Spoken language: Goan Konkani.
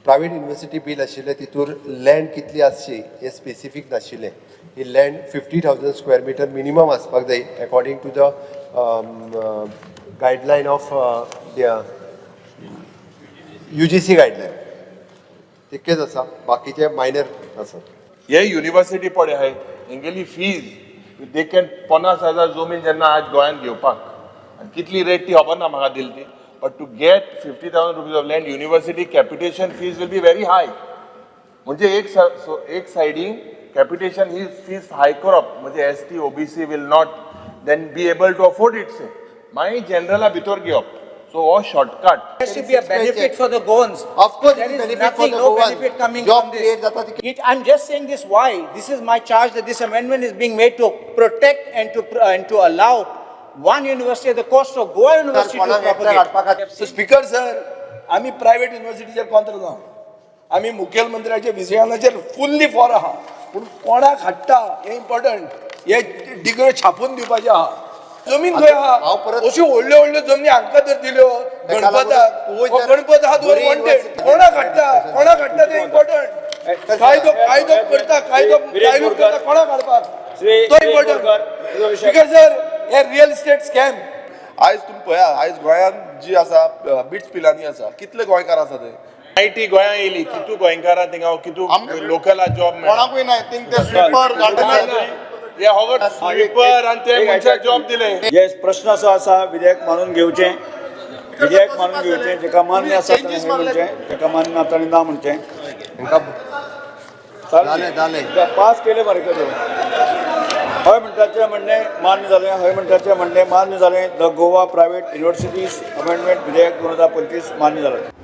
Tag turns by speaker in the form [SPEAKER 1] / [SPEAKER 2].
[SPEAKER 1] प्रायवेट युनिवर्सिटी बील आशिल्लें, तितूर लँड कितली आसची हें स्पेसिफीक नाशिल्लें. ही land 50,000 square meter minimum आसपाक जाय according to the guideline of UGC guideline. तितकेच आसा, बाकीचे मायनर आसा.
[SPEAKER 2] हे युनिव्हर्सिटी पळय आहाय, हेंगेली फीज they can 50,000 जमीन जेन्ना आज गोंयांत घेवपाक आनी कितली रेट ती खबर ना म्हाका दिली ती, but to get ₹50,000 of land, university capitation fees will be very high. म्हणजे एक सायडीन कॅपिटेशन ही फीज हाय करप म्हणजे ST, OBC will not then be able to afford it. से मागीर जनरला भितर घेवप, सो हो shortcut.
[SPEAKER 3] There should be a benefit for the Goans.
[SPEAKER 1] Of course,
[SPEAKER 3] There
[SPEAKER 1] it is
[SPEAKER 3] is
[SPEAKER 1] benefit for
[SPEAKER 3] nothing,
[SPEAKER 1] the
[SPEAKER 3] no
[SPEAKER 1] Goans.
[SPEAKER 3] Benefit coming
[SPEAKER 1] Job
[SPEAKER 3] from this.
[SPEAKER 1] Create जाता ती.
[SPEAKER 3] I'm just saying this why. This is my charge, that this amendment is being made to protect and to allow one university at the cost of Goa University to
[SPEAKER 1] कोणाक एकट्याक
[SPEAKER 3] propagate.
[SPEAKER 1] हाडपा खातीर.
[SPEAKER 4] सो स्पीकर सर, आमी प्रायवेट युनिवर्सिटीचेर कॉन्त्र ना. आमी मुखेलमंत्र्याच्या विजयानाचेर फुल्ली फॉर आहा, पूण कोणाक हाडटा हें इम्पॉर्टंट. हे डिग्रो छापून दिवपाचे आहा. जमीन खंय
[SPEAKER 1] हांव
[SPEAKER 4] आहा?
[SPEAKER 1] परत-
[SPEAKER 4] अश्यो व्हडल्यो व्हडल्यो जमनी हांकां जर दिल्यो
[SPEAKER 1] ताका लागून
[SPEAKER 4] गणपताक
[SPEAKER 1] तूं
[SPEAKER 4] हो
[SPEAKER 1] जर
[SPEAKER 4] गणपत आहा तुवें
[SPEAKER 1] बरी
[SPEAKER 4] वॉन्टेड.
[SPEAKER 1] university-
[SPEAKER 4] कोणाक हाडटा, कोणाक हाडटा तें इम्पॉर्टंट. कायदो कायदो करता, कायदो डायल्यूट करता, कोणाक हाडपाक तो इम्पॉर्टंट. स्पीकर सर, हे रियल इस्टेट स्कॅम.
[SPEAKER 5] आयज तुमी पळया, आयज गोंयांत जी आसा बिट्स पिलानी आसा, कितले गोंयकार आसा ते?
[SPEAKER 2] IT गोंयांत येयली, कितू गोंयकारां थिंगा, कितू लोकला जॉब मेळ्ळा?
[SPEAKER 5] कोणाकूय ना. थिंग ते स्वीपर, गार्डनर.
[SPEAKER 2] हे होगट स्वीपर आनी ते मनशाक जॉब दिले.
[SPEAKER 6] येस, प्रश्न असो आसा, विधेयक मानून घेवचें, विधेयक मानून घेवचें. जेका मान्य आसा ताणें हय म्हणचें, जेका मान्य ना ताणें ना म्हणचें.
[SPEAKER 1] हांकां जालें जालें.
[SPEAKER 6] पास केले मरे करून. हय म्हणटाचें म्हणणें मान्य जालें. हय म्हणटाचें म्हणणें मान्य जालें. The Goa private universities amendment विधेयक 2025 मान्य जालें.